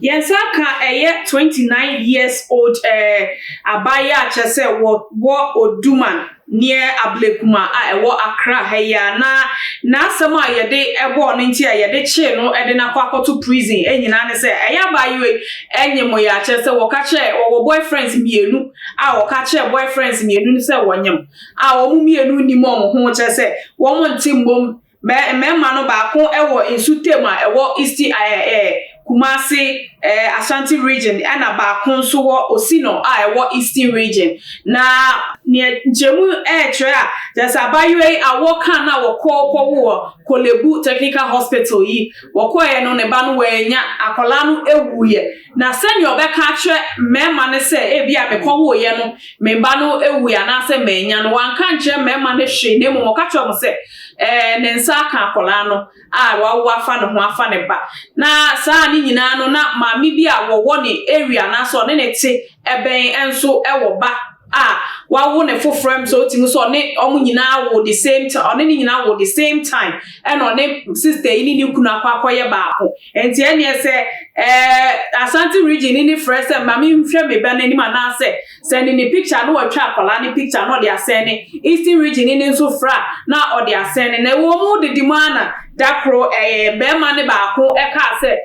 Yɛn nsa ka ɛyɛ 29 years old abaayewa a kyerɛ sɛ wɔwɔ Oduman near Ablekuma a ɛwɔ Accra ha yi a, na n'asɛm a yɛde ɛbɔɔ no nti a yɛde kyee no ɛde no akɔ akɔto prison nyinaa ne sɛ ɛyɛ abaayewa yi ɛnyem yɛ akyerɛ sɛ wɔka kyerɛ wɔwɔ boyfriends mmienu a wɔka kyerɛ boyfriends mmienu no sɛ wɔnyem a wɔn mmienu nim wɔn ho, kyerɛ sɛ wɔn nte mbom. Mmarima no baako wɔ Nsutam a ɛwɔ East ɛɛ ɛɛ Kumasi, Ashanti Region, ɛna baako nso wɔ Osino a ɛwɔ Eastern Region. Na nea nkyɛnmu ɛɛkyerɛ a kyerɛ sɛ abaayewa yi awɔ kan na wɔkɔ kɔwo wɔ Korle Bu Technical Hospital yi, wɔkɔɛ no, ne ba no wɔanya akwadaa no ewuyɛ. Na sɛnea ɔbɛka akyerɛ mmarima no sɛ ebi a mekɔwoeɛ no, me ba no ewuyɛ anaasɛ manya no, wanka nkyerɛ mmarima no hwee, na mmom ɔka kyerɛ wɔn sɛ ne nsa aka akwadaa no a wawo afa ne ho afa ne ba. Na saa ne nyinaa no, na maame bi a wɔwɔ ne area anaasɛ ɔne ne te ɛbɛn nso ɛwɔ ba a wawo ne foforɔ mu sɛ otimi sɛ ɔne ɔmo nyinaa wo the same time, ɔne ne nyinaa wo the same time, ɛna ɔne sister yi ne ne kunu akɔ akɔyɛ baako. Nti ɛneɛ sɛ Ashanti Region ne ne frɛ sɛ maame nhwɛ me ba n'anim anaasɛ sɛ ne picture no, wɔtwa akwadaa ne picture na ɔde asɛn ne Eastern Region ne ne nso fra na ɔde asɛn ne. Na ɛwɔ mu didi mu ana da koro bɛrima ne baako ɛkaa sɛ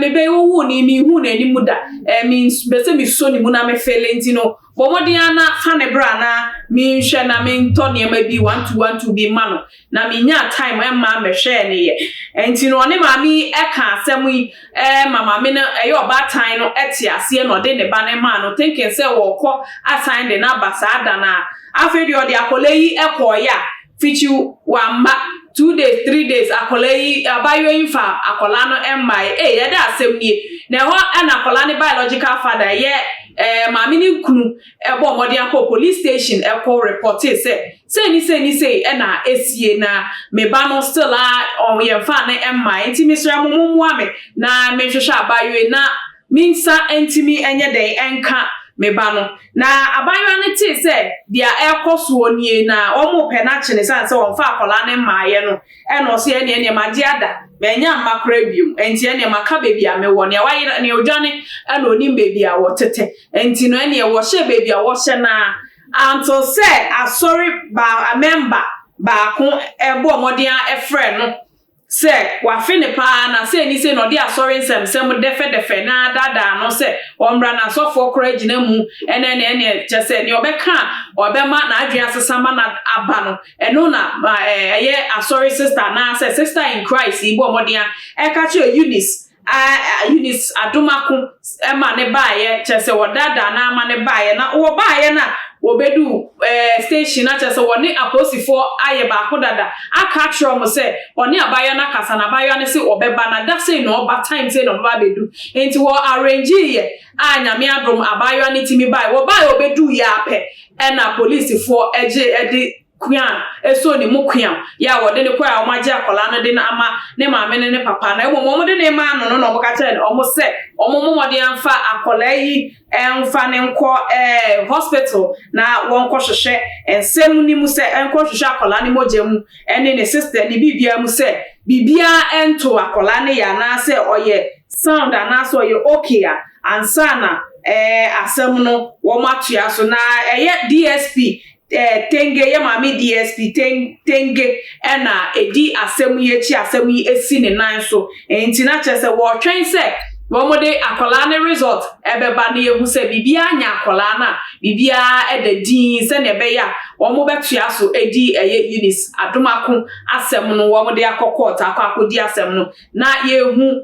mebe wowu ni mihu n'anim da, mi bɛsɛ mi so ne mu na me fele, nti no bɔ mmɔden ana fa ne bra na menhwɛ na mentɔ nneɛma bi one two one two bi ma no, na menya time ɛma mɛhwɛ ne yɛ. Nti no ɔne maame ɛka asɛm yi ma maame no ɛyɛ ɔbaatan no ɛte aseɛ na ɔde ne ba ne maa no, thinking sɛ wɔkɔ asan de n'aba saa da na afei deɛ ɔde akɔla yi ɛkɔɔyɛ a fikyi wamba. 2 days, 3 days, akɔla yi, abayewa yi fa akɔla no mmae. Ee, yɛde asɛm nie na ɛhɔ ɛna akɔla ne biological father ɛyɛ maame ne kunu ɛbɔ ɔmɔden akɔ police station ɛkɔ report sɛ sei ni sei ni sei ɛna esie na me ba no still a ɔyɛmfa ne mmae, nti mesrɛ mo, mo mmoa me na mehwehwɛ abayewa yi na me nsa ntumi ɛnyɛ dɛn ɛnka me ba no. Na abayewa no tee sɛ deɛ ɛrekɔ soɔ nie na wɔn pɛ n'akyi ne san sɛ wɔmfa akwadaa ne mmaayɛ no, ɛna ɔsɛ ɛneɛ magye ada, manya mma koraa biom, nti ɛneɛ maka baabi a mewɔ nea wayɛ nea odwane ɛna onim baabi a wɔtete. Nti no ɛneɛ wɔhyɛ baabi a wɔhyɛ naa until sɛ asɔre ba member baako ɛbɔ ɔmɔden a ɛfrɛ no sɛ wafe ne paa na sɛ ni sɛ na ɔde asɔre nsɛmsɛm dɛfɛdɛfɛ na daadaa no sɛ ɔmmra na asɔfoɔ koraa gyina mu, ɛnɛ ɛne kyɛ sɛ nea ɔbɛka a ɔbɛma n'adwene asesa ma na aba no, ɛno na ɛyɛ asɔre sister anaasɛ sister in Christ yi bɔ ɔmɔden a ɛka kyerɛ Eunice Adomako ɛma ne baayɛ, kyerɛ sɛ wɔdaadaa na ama ne baayɛ. Na wɔbaayɛ no a wɔbɛdu station na kyerɛ sɛ wɔne apolisifoɔ ayɛ baako dada aka akyerɛ wɔn sɛ ɔne abaayewa no akasa na abaayewa no sɛ ɔbɛba na da sei na ɔba, time sei na ɔbɛba abɛdu. Nti wɔ arrange yɛ a Nyame adom abaayewa no timi baeɛ. Wɔbaeɛ ɔbɛdu yɛ apɛ ɛna polisifoɔ ɛgye ɛde kua eso ne mu kua yɛ a wɔde ne kɔ a wɔn agye akwadaa no de no ama ne maame ne ne papa. Na mmom wɔn de ne ma no na wɔn ka kyerɛ no wɔn sɛ wɔn mo mmɔden amfa akwadaa yi ɛnfa ne nkɔ hospital na wɔn kɔ hwehwɛ nsɛm ne mu sɛ ɛnkɔ hwehwɛ akwadaa ne mogya mu ɛne ne sister ne biribiara mu sɛ biribiara ɛnto akwadaa ne yɛ anaasɛ ɔyɛ sound anaasɛ ɔyɛ okay a ansa na asɛm no wɔn atoa so. Na ɛyɛ DSP Tenge, yɛ maame DSP Tenge ɛna edi asɛm yi akyi, asɛm yi esi ne nan so. Nti na kyerɛ sɛ wɔretwɛn sɛ wɔn de akwadaa ne result ɛbɛba na ehu sɛ biribiara nya akwadaa no a biribiara ɛda din sɛnea ɛbɛyɛ a wɔn bɛtoa so edi ɛyɛ Eunice Adomako asɛm no, wɔn de akɔ court akɔ akɔdi asɛm no na yɛhu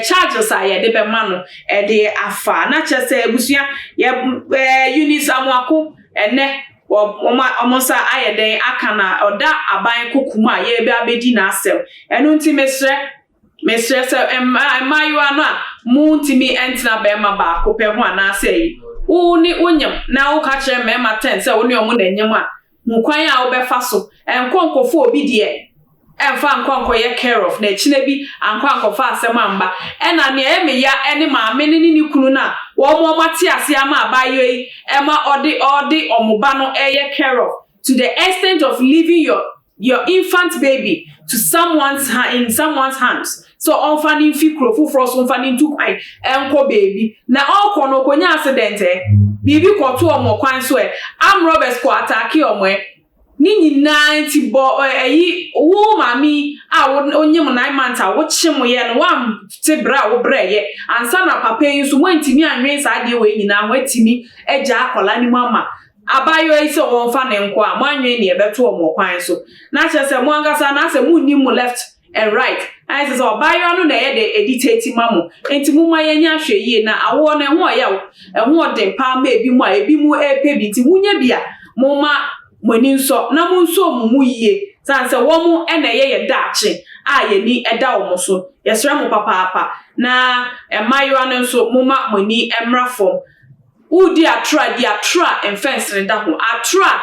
charges a yɛde bɛma no ɛde afa. Na kyerɛ sɛ abusua yɛ Eunice Amoako ɛnɛ wɔn wɔn nsa ayɛ dɛn aka na ɔda aban kukum a yɛreba abɛdi n'asɛm. Ɛno nti mesrɛ sɛ mmaayewa no a muntumi ntena bɛrima baako pɛ ho anaasɛ yi wo ne wonyam na woka kyerɛ mmarima 10 sɛ wo ne ɔmo na nyam a, hu kwan a wobɛfa so ɛnkɔ nkɔfo obi deɛ ɛmfa nkɔ nkɔyɛ care of na akyina bi ankɔ ankɔfa asɛm amba. Ɛna nea ɛyɛ me ya ɛne maame ne kunu no a wɔn ate ase ama abaayewa yi ɛma ɔde ɔmo ba no ɛyɛ care of to the extent of leaving your infant baby to someone's in someone's hands so ɔnfa ne mfi kuro foforɔ so, nfa ne ntu kwan ɛnkɔ beebi, na ɔkɔ no okonya accident, biribi kɔto ɔmo kwan so, armed robbers kɔ attack ɔmo. Ne nyinaa nti bɔ ɛyi wo maame a wonyim 9 months a wokye mo yɛ no, wante brɛ a wobrɛ yɛ ansa na papa yi nso woantumi anwen saa adeɛ wei nyinaa ho, atumi agya akwadaa no mu ama abaayewa yi sɛ wɔmfa ne nkɔ a moanwen ne ɛbɛto ɔmo kwan so. Na kyerɛ sɛ mo ankasa na asɛ munni mo left and right, ayɛ sɛ ɔbaayewa no na ɛyɛ de edi teti ma mo. Nti mo ma yɛnyɛ ahwɛ yie na awoɔ no ɛho ɔyɛ ɛho ɔden paa ma ebi mu a ebi mu ɛɛpɛ bi. Nti munya bi a, mo ma mo ani nsɔ na mo nso mo mu yie, san sɛ wɔn ɛna ɛyɛ yɛ daakye a yɛni ɛda wɔn so. Yɛsrɛ mo papaapa. Na mmaayewa no nso, mo ma mo ani mmra fam. Wodi atoro a, di atoro a mfɛnsere da ho, atoro a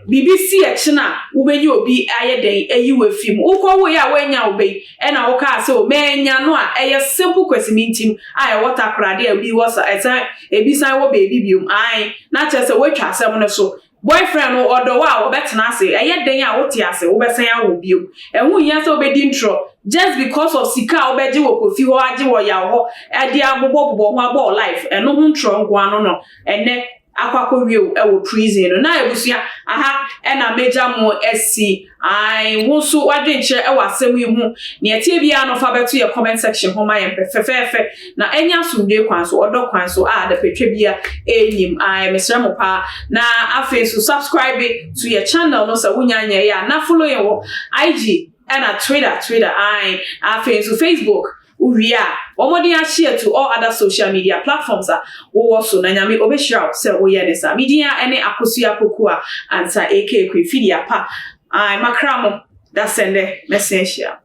biribi si akyi na wobɛnya obi ayɛ den ayi wɔ afi mu. Wokɔ wo yɛ a woanya wo bɛyi, ɛna wokaa sɛ o mɛnya no a ɛyɛ simple Kwesimintsim a ɛwɔ Takoradi a ebi wɔ sa ɛsan ebi san wɔ beebi biom ae, na kyerɛ sɛ woatwa asɛm no so. Boyfriend no ɔdɔ wo a, wɔbɛtena ase. Ɛyɛ den a wote ase, wobɛsan awo bio. Ɛho hia sɛ wobɛdi ntorɔ just because of sika a wobɛgye wɔ Kofi hɔ, agye wɔ Yaw hɔ, ɛde abobɔbobɔ ho abɔ life. Ɛno ho ntorɔ nko ano no ɛnɛ akɔ akɔwie wo ɛwɔ prison no. Na abusua, aha ɛna megya mo asi. Ae, wo nso wadwenkyerɛ ɛwɔ asɛm yi ho, nea ɛtie biara no, fa bɛto yɛ comment section ho ma yɛn fɛfɛɛfɛ, na ɛnyɛ asomdwe kwan so, ɔdɔ kwan so a adapɛtwa bia ɛnyim. Ae, mesrɛ mo paa. Na afei nso, subscribe to yɛ channel no sɛ wonya nyɛ yɛ a, na follow yɛn wɔ IG ɛna Twitter, ae, afei nso Facebook. Wowie a, wɔmmɔden ahyɛ to all other social media platforms a wowɔ so, na Nyame obɛhyira wo sɛ woyɛ ne saa. Medin a ɛne Akosua Poku a Ansa, aka Kwefidi Apa. Ae, makra mo da sɛndɛ mɛsen ahyia.